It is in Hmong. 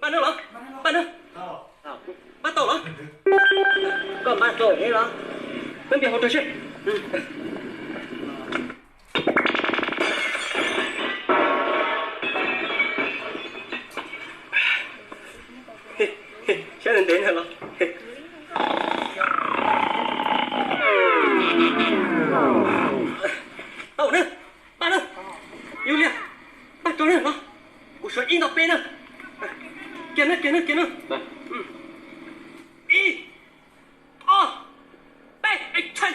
Npaj nawb los? Npaj nawb? Npaj tau los? Koj npaj tau ne los? Peb npias hauv rau seb. Saib ntev ntev na los. Tau na, npaj na. Yus liag, npaj tau na los. Kuv suav ib ntau peb na. Kiag na, kiag na, kiag na. Ib, ob, peb, action.